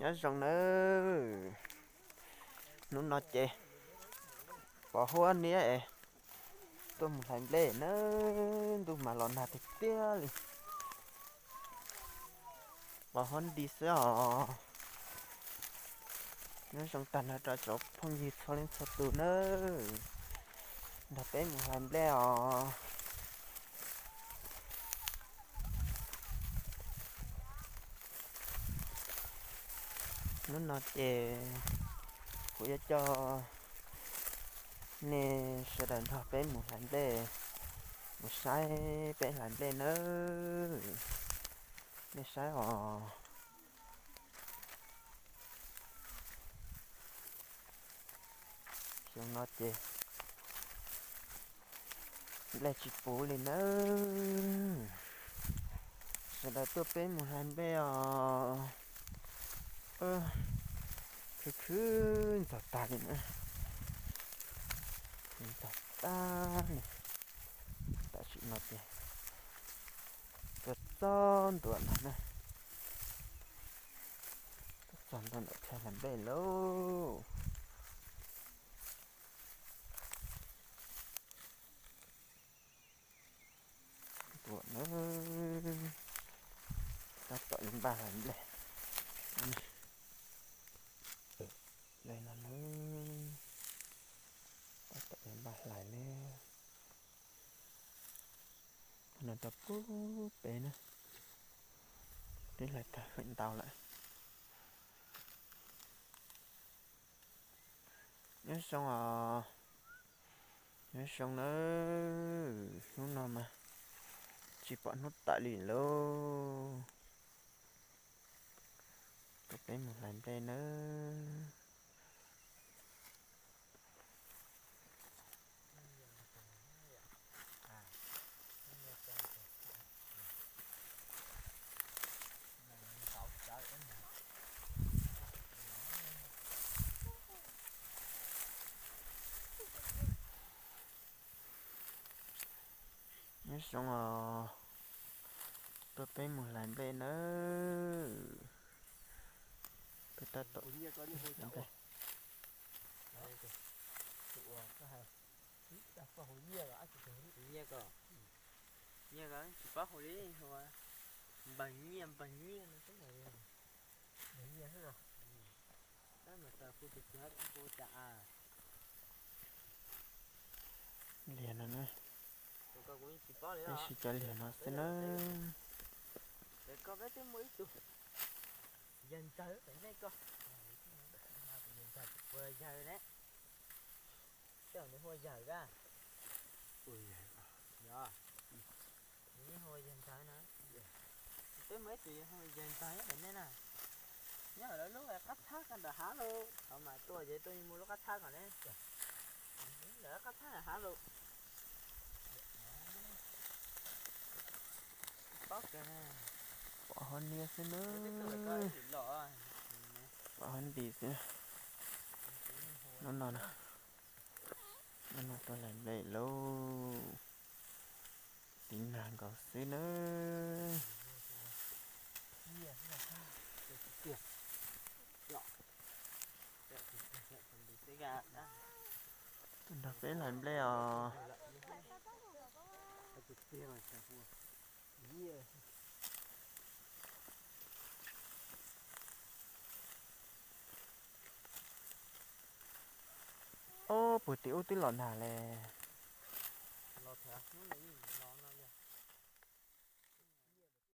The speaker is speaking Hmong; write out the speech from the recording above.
Nyob zoo nawb. Hnub no ces pom huab niab es tuaj mus hlais nplej nawb, ntuj mas los nag tiag tiag li. Pom huab nti xwb os. Nyob zoo tag nrho rau cov phooj ywg txhua leej txhua tus nawb, nrog peb mus hlais nplej os. Hnub no ces kuv yuav coj nej sawv daws nrog peb mus hlais nplej, mus saib peb hlais nplej nawb. Nej saib os. Xyoo no ces nplej tsis puv li nawb. Sawv daws tuaj peb mus hlais nplej os. Khwb khwb ntxog tag li na. Khwb ntxog tag li. Tam sim no ces tuaj txog ntua no na. Tuaj txog ntua ntawm chaw hlais nplej lauj. Tuaj na, tab tom yuav npaj hlais nplej. Hlais no na, tab tom yuav npaj hlais li. No rau pub pem na, twb hlais tag feem ntau lawm. Nyob zoo os, nyob zoo nawb, hnub no mas tsis pom hnub tawm li lauj. Tuaj peb mus hlais nplej nawb. Nyob zoo os, tuaj peb mus hlais nplej nawb. Peb tab tom hlais nplej. Nyiaj ko, nyiaj ko tsis paub hu li, hu ua npawg Nyiaj, npawg Nyiaj no xwb mas. Npawg Nyiaj xwb no. Tab mas tau hu tus twg hu cas a? Liag no na. Tus ko kuv yeej tsis paub li. Peb os, sib cov liag no xwb na. Pem ko peb twb muaj ib tug yawg ntxawg pem nej ko. Yawg ntxawg, ua yawg ne. Tej zaum nws hu ua yawg ka. Yog, nws yeej hu ua yawg ntxawg na. Peb muaj ib tug hu ua yawg ntxawg nyob pem nej na. Nyob lawv lub qab txhab ko ntawm hav lauj, thaum mas tuaj ces tuaj mus lub qab txhab ko ne. Ntawm lub qab txhab ntawm hav lauj. Pom hov niab xwb na. Pom hov nti xwb. Hnub no, hnub no tuaj hlais nplej lauj. Tiv nag nkaus xwb nawb. Nrog peb hlais nplej os. Ob, puag tim ub twb los nag li.